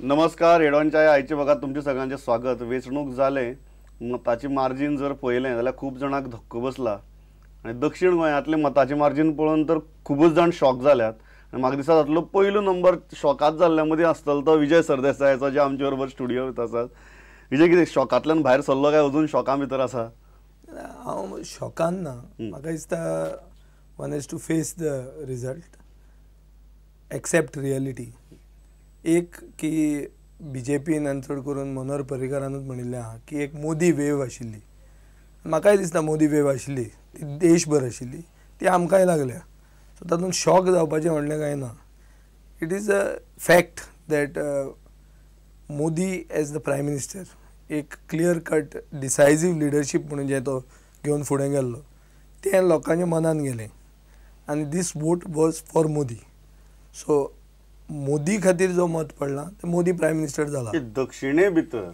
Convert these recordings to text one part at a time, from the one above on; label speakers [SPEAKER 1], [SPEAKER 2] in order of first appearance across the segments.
[SPEAKER 1] नमस्कार, हेडॉनच्या आयचे भागात तुमचे सगळ्यांचे स्वागत. वेंचणूक जाले, मताची मार्जीन जर पळयलें जाल्यार खूब जाणांक धक्को बसला आनी दक्षिण गोंयांतले मताचे मार्जीन पळोवन तर खुबूच जाण शॉक जाल्यात. आनी म्हाका दिसता तातलो पयलो नंबर शॉकात जाल्ल्या मदीं आसतलो तो विजय सरदेसायाचो, जे आमचे बरोबर स्टुडियो आसात. विजय, कितें शॉकांतल्यान भायर सरलो काय अजून शॉका भितर आसा?
[SPEAKER 2] हांव शॉकान ना. म्हाका दिसता one has to face the result, accept reality. एक की बी जे पीन आनी चड करून मनोहर पर्रीकारानूच म्हणिल्लें आहा की एक मोदी वेव आशिल्ली. म्हाकाय दिसता मोदी वेव आशिल्ली, ती देशभर आशिल्ली, ती आमकांय लागल्या. सो तातूंत शॉक जावपाचें म्हणलें कांय ना. It is a fact that Modi as the prime minister एक क्लियर कट डिसायजीव लिडरशीप म्हणून जें तो घेवन फुडें गेल्लो तें लोकांच्या मनान गेलें आनी this vote was for Modi. So Modi खातीर जो मत पडला ते मोदी प्रायम मिनिस्टर जाला.
[SPEAKER 1] दक्षिणे भितर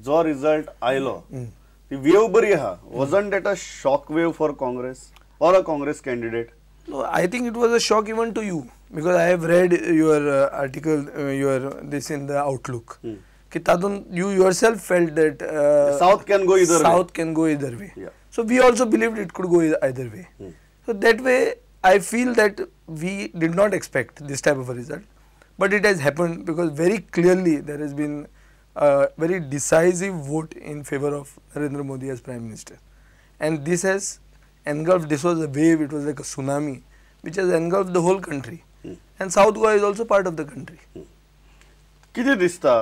[SPEAKER 1] जो रिजल्ट आयलो ती वेव बरी आहा. Wasn't that a shock wave for Congress or a Congress candidate?
[SPEAKER 2] No, I think it was a shock even to you because I have read your article, your this in the Outlook. की तातूंत you yourself felt that
[SPEAKER 1] South can go either way.
[SPEAKER 2] South can go either way. So we also believed it could go either way. So that way I feel that we did not expect this type of a result, but it has happened because very clearly there has been a very decisive vote in favor of Narendra Modi as Prime Minister, and this has engulfed, this was a wave, it was like a tsunami which has engulfed the whole country, and South Goa is also part of the country.
[SPEAKER 1] कितें दिसता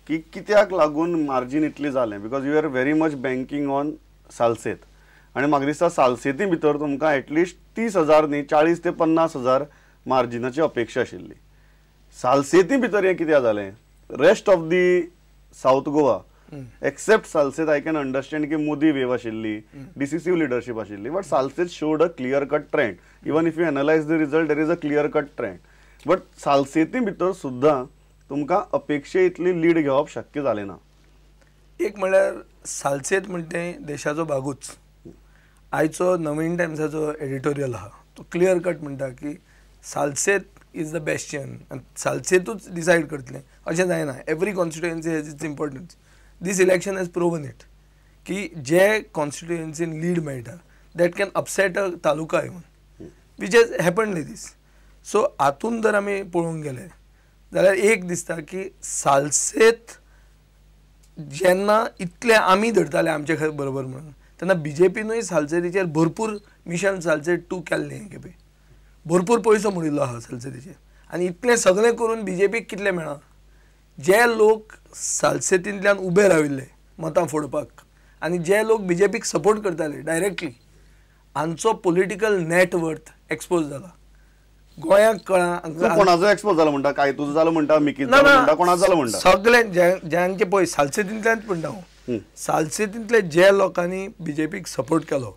[SPEAKER 1] की कित्याक लागून margin इतली जालें? Because you are very much banking on Salcete आनी म्हाका दिसता सालसेती भितर तुमकां एटलिस्ट 30,000 न्ही 40 ते 50,000 मार्जिनाची अपेक्षा आशिल्ली. सालसेती भितर हें कित्याक जालें? Rest of the South Goa except Salcete I can understand की मोदी वेव आशिल्ली, डिसिसीव लिडरशीप आशिल्ली, but Salcete showed a clear cut trend. Even if you analyse the result there is a clear cut trend, but सालसेती भितर सुद्दां तुमकां अपेक्षे इतली lead घेवप शक्य जालें ना.
[SPEAKER 2] एक म्हळ्यार सालसेत म्हणटा तें देशाचो भागूच. आयचो नवीन टायम्साचो एडिटोरियल आहा तो क्लियर कट म्हणटा की सालसेत is the bastion आनी सालसेतूच डिसायड करतलें अशें जायना. Every constituency has its importance. This election has proven it की जे कॉन्स्टिट्युएन्सीन लीड मेळटा that can upset a taluka even, which has happened like this. So हातून जर आमी पळोवंक गेले जाल्यार एक दिसता की सालसेत जेन्ना इतले आमी धरताले आमचे बरोबर म्हणून तेन्ना बी जे पीनूय सालसेतीचेर भरपूर मिशन सालसेत 2 केल्लें हे खेपे भरपूर पयसो मोडिल्लो आहा सालसेतीचेर आनी इतलें सगळें करून बी जे पीक कितलें मेळ्ळां? जे लोक सालसेतींतल्यान उबे राविल्ले मतां फोडपाक आनी जे लोक बी जे पीक सपोर्ट करताले डायरेक्टली हांचो पॉलिटिकल नेटवर्थ एक्सपोज जाला. गोंयांक कळ्ळां.
[SPEAKER 1] कोणाचो एक्सपोज जाला म्हणटा? काय तुजो जालो म्हणटा, मिकी म्हणटा, कोणाचो जालो म्हणटा?
[SPEAKER 2] सगळे ज्यांचे पळय सालसेतींतल्यान म्हणटा हांव, सालसेतींतले जे लोकांनी बी जे पीक सपोर्ट केलो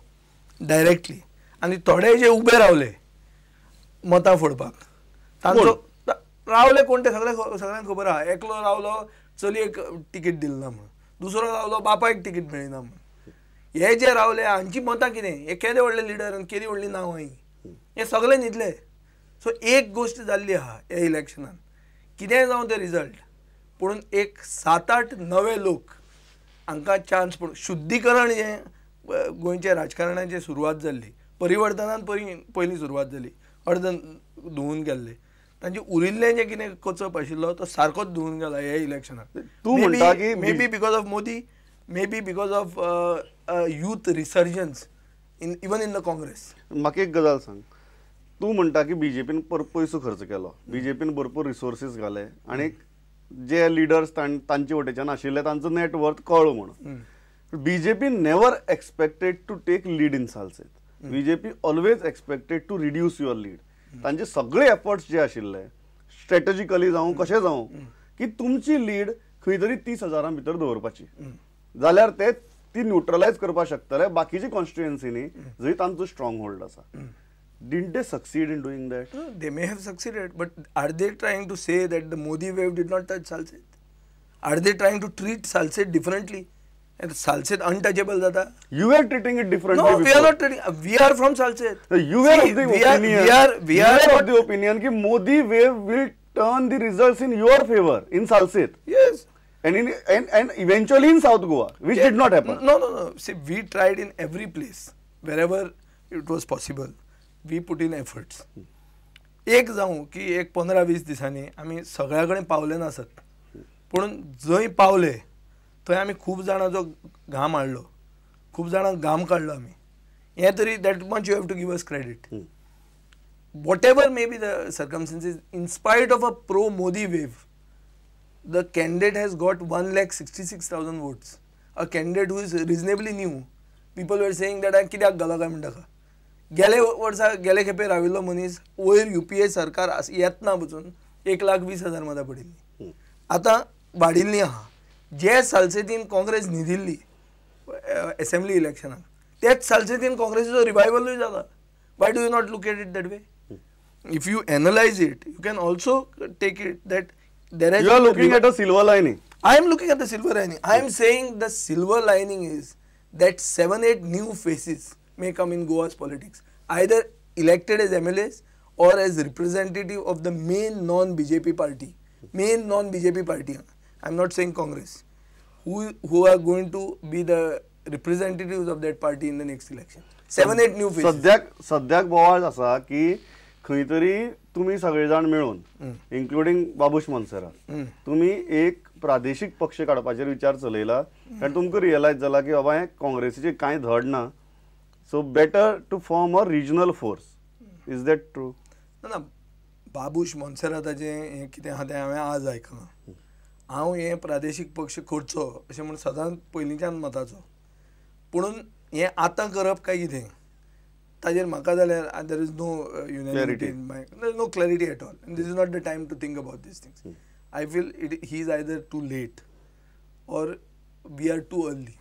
[SPEAKER 2] डायरेक्टली आनी थोडे जे उबे रावले मतां फोडपाक तांचो रावले कोण ते सगळे सगळ्यांक खबर आहा. एकलो रावलो चलयेक तिकीट दिली ना म्हणून, दुसरो रावलो बापायक तिकीट मेळ्ळी ना म्हणून. हे जे रावले हांची मतां कितें? हे केदे व्हडले लिडर आनी केदी व्हडली नांवां हीं, हे सगळे न्हिदले. सो एक गोश्ट जाल्ली आहा ह्या इलेक्शनान, कितेंय जावं तें रिजल्ट, पूण एक 7-8 नवे लोक हांकां चान्स पडून शुद्धीकरण हें गोंयच्या राजकारणाचें सुरवात जाल्ली, परिवर्तनान पयलीं सुरवात जाली, अर्द धुवून गेल्ले तांचे उरिल्लें जें कितें कचप आशिल्लो तो सारकोच धुवून गेला ह्या इलेक्शनाक.
[SPEAKER 1] तूं म्हणटा की
[SPEAKER 2] maybe because of Modi, maybe because of youth resurgence in even in the Congress.
[SPEAKER 1] म्हाका एक गजाल सांग, तूं म्हणटा की बीजेपीन पयसो खर्च केलो, बीजेपीन भरपूर रिसोर्सीस घाले आनी जे लिडर्स तांचे वटेच्यान आशिल्ले तांचो नेटवर्थ कळ्ळो म्हणून. BJP never expected to take lead in Salcete. BJP always expected to reduce your lead. तांचे सगळे एफर्ट्स जे आशिल्ले स्ट्रेटजिकली जावं कशें जावं की तुमची लीड खंय तरी 30,000 भितर दवरपाची, जाल्यार ते ती न्यूट्रलायज करपाक शकतले बाकीची कॉन्स्टिट्युएन्सीनी जंय तांचो स्ट्रॉंग होल्ड आसा. Didn't they succeed in doing that?
[SPEAKER 2] No, they may have succeeded, but are they trying to say that the Modi wave did not touch Salcete? Are they trying to treat Salcete differently? And Salcete untouchable jata?
[SPEAKER 1] You were treating it differently.
[SPEAKER 2] No, we are not treating. We are from Salcete.
[SPEAKER 1] You were of the opinion.
[SPEAKER 2] We are
[SPEAKER 1] of the opinion that Modi wave will turn the results in your favour in Salcete.
[SPEAKER 2] Yes.
[SPEAKER 1] And in and eventually in South Goa, which did not happen.
[SPEAKER 2] No, no, no. See, we tried in every place, wherever it was possible, we put in efforts. एक जावं की एक 15-20 दिसांनी आमी सगळ्या कडेन पावले नासत, पूण जंय पावले थंय आमी खूब जाणांचो घाम हाडलो, खूब जाणांक घाम काडलो आमी. हें तरी that much you have to give us credit. Whatever may be the circumstances, in spite of a pro Modi wave, the candidate has got 1,66,000 votes. A candidate who is reasonably new. People were saying that हांवें कित्याक घालो काय म्हणटा. गेले वर्सा गेले खेपे राविल्लो मनीस वयर UPA सरकार येतना पसून 1,20,000 मतां पडिल्लीं, आतां वाडिल्लीं आहा. जे सालसेतीन काँग्रेस न्हिदिल्ली एसेंब्ली इलेक्शनाक, तेच सालसेतीन काँग्रेसीचो रिवायवलूय जाला. Why do you not look at it that way? If you analyse it, you can also take it that there has
[SPEAKER 1] You are looking at a silver lining.
[SPEAKER 2] I am looking at the silver lining. I am saying the silver lining is that 7-8 new faces may come in Goa's politics, either elected as MLAs or as representative of the main non-BJP party. Main non-BJP party. I am not saying Congress. Who are going to be the representatives of that party in the next election. 7-8 new faces.
[SPEAKER 1] सद्याक बोवाळ आसा की खंय तरी तुमी सगळे जाण मेळून, इन्क्लुडींग बाबूश मोन्सेरात, तुमी एक प्रादेशीक पक्ष काडपाचेर विचार चलयला, कारण तुमकां रियलायज जाला की बाबा हें काँग्रेसीचें कांय धड ना, so better to form a regional force. Is that true?
[SPEAKER 2] ना, बाबूश मोन्सेराताचें हें कितें आहा तें हांवें आज आयकलां. हांव हें प्रादेशीक पक्ष करचो अशें म्हूण सदांच पयलींच्यान मताचो, पुणून हें आतां करप काय कितें ताजेर म्हाका जाल्यार there is no unanimity, there is no clarity at all, and this is not the time to think about these things. I feel it he is either too late or we are too early,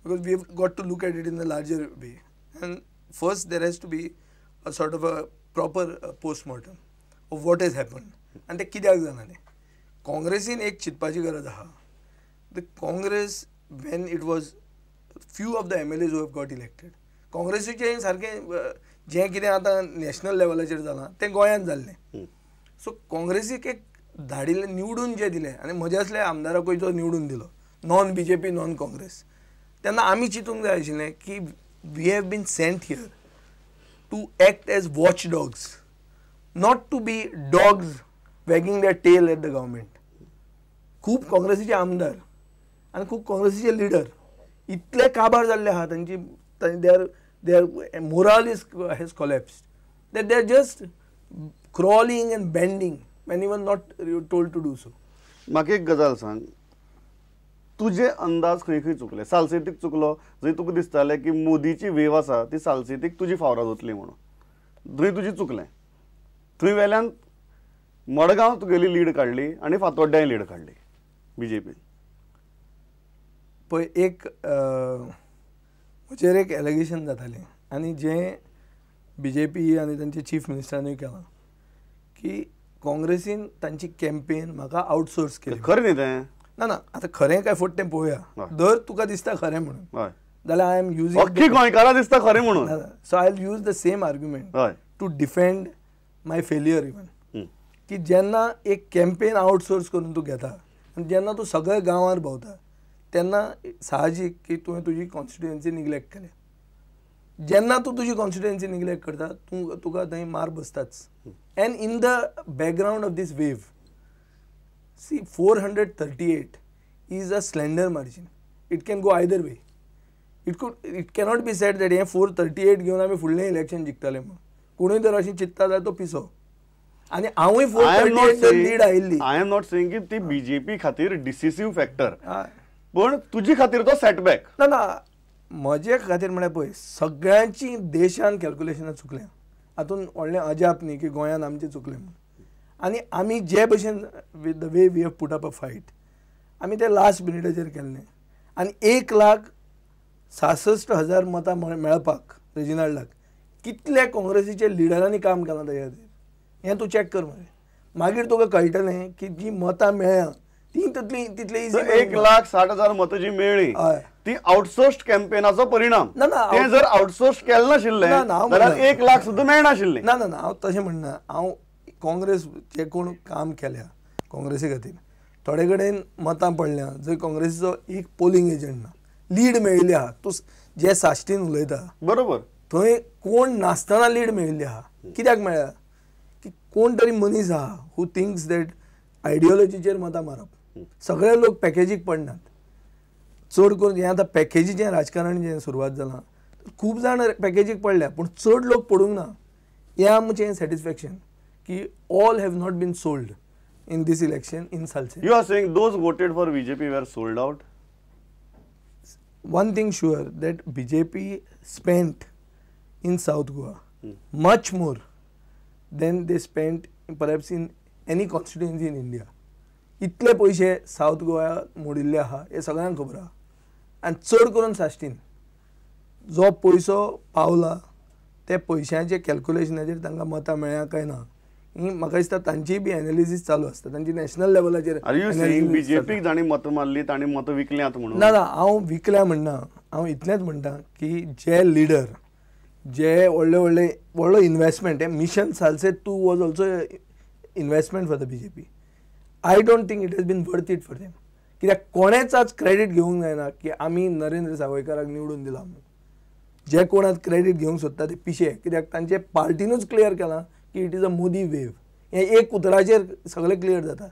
[SPEAKER 2] because we have got to look at it in the larger way. And first there has to be a sort of a proper postmortem of what has happened आनी तें कित्याक जालां तें. काँग्रेसीन एक चिंतपाची गरज आहा. The Congress when it was few of the MLAs who have got elected, काँग्रेसीचें सारकें जें कितें आतां नॅशनल लेवलाचेर जालां तें गोंयांत जाल्लें. सो काँग्रेसीक एक धाडिल्लें निवडून जें दिलें, आनी म्हज्या असल्या आमदाराकूय जो निवडून दिलो नॉन BJP non Congress, तेन्ना आमी चिंतूंक जाय आशिल्लें की we have been sent here to act as watch dogs, not to be dogs wagging their tail at the government. खूब काँग्रेसीचे आमदार आनी खूब काँग्रेसीचे लिडर इतले काबार जाल्ले आहा, तांची their morale is has collapsed, that they are just crawling and bending when even not told to do so.
[SPEAKER 1] म्हाका एक गजाल सांग, तुजे अंदाज खंय खंय चुकले? सालसेतीक चुकलो, जंय तुका दिसतालें की मोदीची वेव आसा ती सालसेतीक तुजी फावराद वतली म्हणून, थंय तुजी चुकलें. थंय वेल्यान मडगांव तुगेली लीड काडली आनी फातोड्ड्याय लीड काडली बीजेपीन.
[SPEAKER 2] पळय, एक म्हजेर एक एलिगेशन जातालें आनी जें बीजेपी आनी तांचे चीफ मिनिस्टरानूय केलां की काँग्रेसीन तांची कॅम्पेन म्हाका आउटसोर्स केली.
[SPEAKER 1] खरें न्ही तें?
[SPEAKER 2] ना ना, आतां खरें काय फट तें पळोवया. दर तुका दिसता खरें म्हणून जाल्यार I am using,
[SPEAKER 1] अख्खी गोंयकारां दिसता खरें म्हणून,
[SPEAKER 2] so I will use the same argument to defend my failure even. की जेन्ना एक कॅम्पेन आउटसोर्स करून तूं घेता आनी जेन्ना तूं सगळ्या गांवार भोंवता तेन्ना साहजीक की तुवें तुजी कॉन्स्टिट्युएन्सी निग्लेक्ट केल्या. जेन्ना तूं तुजी कॉन्स्टिट्युएन्सी निग्लेक्ट करता तूं तुका थंय मार बसताच. And in the background of this wave, see, 438 is a slender margin. It can go either way. It cannot be said that हें 438 घेवन आमी फुडलें इलेक्शन जिखतले म्हणून. कोणूय जर अशें चिंतता जाल्यार तो पिसो. आनी हांवूय 438 लीड आयिल्ली.
[SPEAKER 1] I am not saying की ती बीजेपी खातीर डिसिसीव फॅक्टर, पण तुजी खातीर तो सेटबॅक.
[SPEAKER 2] ना ना, म्हजे खातीर म्हळ्यार पळय सगळ्यांची देशान कॅल्क्युलेशनां चुकल्या, हातून व्हडलें अजाप न्ही की गोंयान आमचें चुकलें म्हणून. आनी आमी जे भशेन with the way we have put up a fight, आमी ते लास्ट मिनिटाचेर केल्लें. आनी 1,66,000 मतां मेळपाक रेजिनाल्डाक कितल्या काँग्रेसीच्या लिडरांनी काम केलां ताच्या खातीर हें तूं चॅक कर मरे. मागीर तुका कळटलें की जीं मतां मेळ्ळ्या ती तितली तितली इजी.
[SPEAKER 1] 1,60,000 मतां जी मेळ्ळी ती आउटसोर्स्ड कॅम्पेनाचो परिणाम.
[SPEAKER 2] ना ना,
[SPEAKER 1] तें जर आउटसोर्स केलें नाशिल्लें जाल्यार 1 लाख सुद्दां मेळनाशिल्लें.
[SPEAKER 2] ना ना ना, हांव तशें म्हणना. हांव काँग्रेस जे कोण काम केल्या काँग्रेसी खातीर थोडे कडेन मतां पडल्या जंय काँग्रेसीचो एक पोलिंग एजंट ना, लीड मेळिल्ली आहा. तूं जे साश्टीन उलयता
[SPEAKER 1] बरोबर,
[SPEAKER 2] थंय कोण नासतना लीड मेळिल्ली आहा. कित्याक मेळ्ळ्या की कोण तरी मनीस आहा हू थिंक्स that आयडियोलॉजीचेर मतां मारप. सगळे लोक पॅकेजीक पडनात चड करून. हें आतां पॅकेजीचें राजकारण जें सुरवात जालां, खूब जाण पॅकेजीक पडल्या पूण चड लोक पडूंक ना. हें आमचें सॅटिस्फॅक्शन की all have not been sold in this election in Salcete.
[SPEAKER 1] You are saying those voted for BJP were sold out?
[SPEAKER 2] One thing sure that BJP spent in South Goa much more than they spent perhaps in any constituency in India. इतले पयशे south Goa मोडिल्ले आहा हें सगळ्यांक खबर आहा. आनी चड करून साश्टीन जो पयसो पावला ते पयशांचे कॅल्क्युलेशनाचेर तांकां मतां मेळ्ळ्या काय ना ही म्हाका दिसता तांचीय बी एनालिसीस चालू आसता तांची नॅशनल लेवलाचेर.
[SPEAKER 1] बीजेपीक जाणी मतां मारली तांणी मतां विकल्यात म्हणून?
[SPEAKER 2] ना ना, हांव विकल्या म्हणना, हांव इतलेंच म्हणटा की जे लिडर जे व्हडले व्हडले व्हडलो इनवेस्टमेंट हें mission Salcete 2 was also investment for the BJP. I don't think it has been worth it for them. कित्याक कोणेच आज क्रेडीट घेवंक जायना की आमी नरेंद्र सावयकाराक निवडून दिला म्हणून. जे कोण आज क्रेडीट घेवंक सोदता ते पिशे, कित्याक तांचे पार्टीनूच क्लियर केलां की it is a Modi wave. हें एक उतराचेर सगळें क्लियर जाता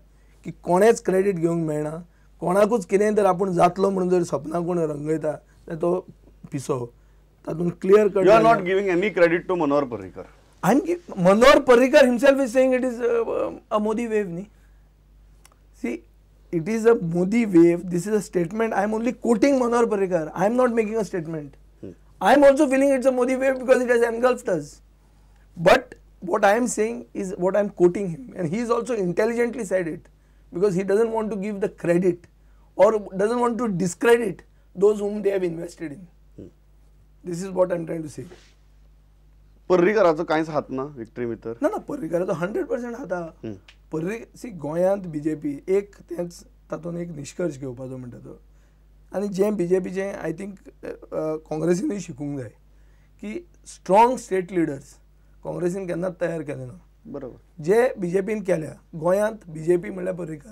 [SPEAKER 2] की कोणेच क्रेडीट घेवंक मेळना. कोणाकूच कितेंय तर आपूण जातलो म्हणून जर सपनां कोण रंगयता जाल्यार तो पिसो. तातूंत clear cut.
[SPEAKER 1] You are not giving any credit to Manohar Parrikar.
[SPEAKER 2] I am Manohar Parrikar himself is saying it is a Modi wave न्ही. See, it is a Modi wave. This is a statement. I am only quoting Manohar Parrikar. I am not making a statement. I am also feeling it's a Modi wave because it has engulfed us. But what I am saying is what I am quoting him, and he is also intelligently said it because he doesn't want to give the credit or doesn't want to discredit those whom they have invested in. This is what I am trying to say.
[SPEAKER 1] पर्रीकराचो कांयच हात ना victory भितर?
[SPEAKER 2] ना ना, पर्रीकराचो 100% हात आहा. पर्री C गोंयांत BJP एक तेंच तातूंत एक निश्कर्श घेवपाचो म्हणटा तो, आनी जें बीजेपीचें I think काँग्रेसीनूय शिकूंक जाय की स्ट्रॉंग स्टेट लिडर्स काँग्रेसीन केन्नाच तयार केले ना.
[SPEAKER 1] बरोबर,
[SPEAKER 2] जे बीजेपीन केल्या गोंयांत बीजेपी म्हणल्यार पर्रीकर.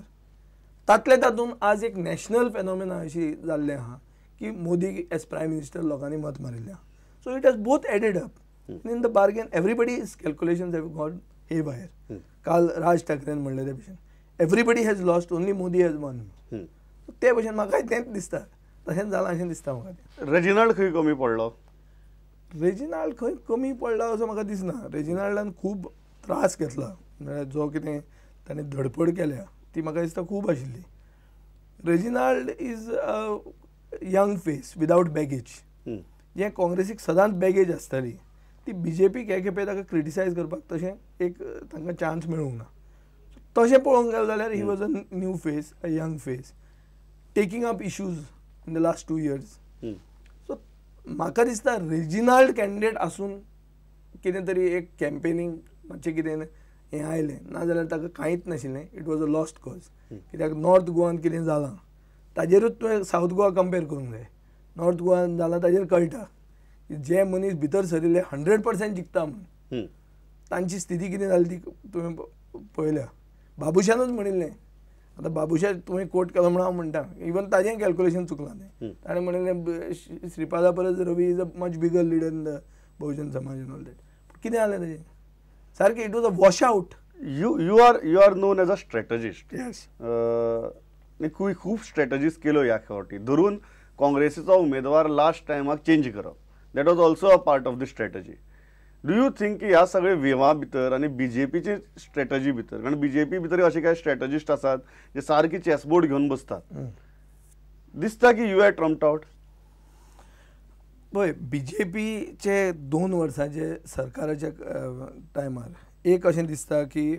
[SPEAKER 2] तातले तातूंत आज एक नॅशनल फेनोमेना अशी जाल्लें आहा की मोदी एज प्रायम मिनिस्टर लोकांनी मत मारिल्लें आहा. So it has both added up in the bargain. Everybody's calculations have gone haywire. काल राज ठाकरेन म्हणलें ते भशेन everybody has lost, only Modi has won. ते भशेन म्हाकाय तेंच दिसता, तशेंच जालां अशें दिसता म्हाका तें.
[SPEAKER 1] रेजिनाल्ड खंय कमी पडलो?
[SPEAKER 2] रेजिनाल्ड खंय कमी पडला असो म्हाका दिसना. रेजिनाल्डान खूब त्रास घेतला, म्हळ्यार जो कितें ताणें धडपड केल्या ती म्हाका दिसता खूब आशिल्ली. Reginald is a young face without baggage. जें काँग्रेसीक सदांच बॅगेज आसताली ती बीजेपीक हे खेपे ताका क्रिटिसायज करपाक तशें एक तांकां चान्स मेळूंक ना. तशें पळोवंक गेलें जाल्यार he was a new face, a young face taking up issues in the last 2 years. So म्हाका दिसता रेजिनाल्ड कॅन्डिडेट आसून कितें तरी एक कॅम्पेनींग मातशें कितें हें आयलें नाजाल्यार ताका कांयच नाशिल्लें. It was a lost cause. कित्याक नॉर्थ गोवान कितें जालां ताजेरूच तुवें सावथ गोवा कंपेर करूंक जाय. नॉर्थ गोवान जालां ताजेर कळटा जे मनीस भितर सरिल्ले 100% जिखता म्हणून तांची स्थिती कितें जाली ती तुवें पळयल्या. बाबुशानूच म्हणिल्लें, आतां बाबुशा तुवें कोट केलो म्हणून हांव म्हणटा, इवन ताजें कॅल्क्युलेशन चुकलां तें. ताणें म्हणिल्लें श्रीपादा परस Ravi is a much bigger leader in the Bahujan Samaj and all that. कितें जालें ताजें सारकें it was a wash out.
[SPEAKER 1] You are known as a strategist.
[SPEAKER 2] Yes,
[SPEAKER 1] खूब स्ट्रेटजीज केल्यो ह्या फावटी धरून काँग्रेसीचो उमेदवार लास्ट टायमाक चेंज करप, that was also a part of the strategy. Do you think की ह्या सगळे वेवा भितर आनी बीजेपीची स्ट्रेटजी भितर, कारण बीजेपी भितर अशे कांय स्ट्रेटजिस्ट आसात जे सारकी चेसबोर्ड घेवन बसतात, दिसता की you are trumped out?
[SPEAKER 2] पळय, बीजेपीचे 2 वर्सांचे सरकाराच्या टायमार एक अशें दिसता की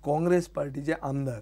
[SPEAKER 2] काँग्रेस पार्टीचे आमदार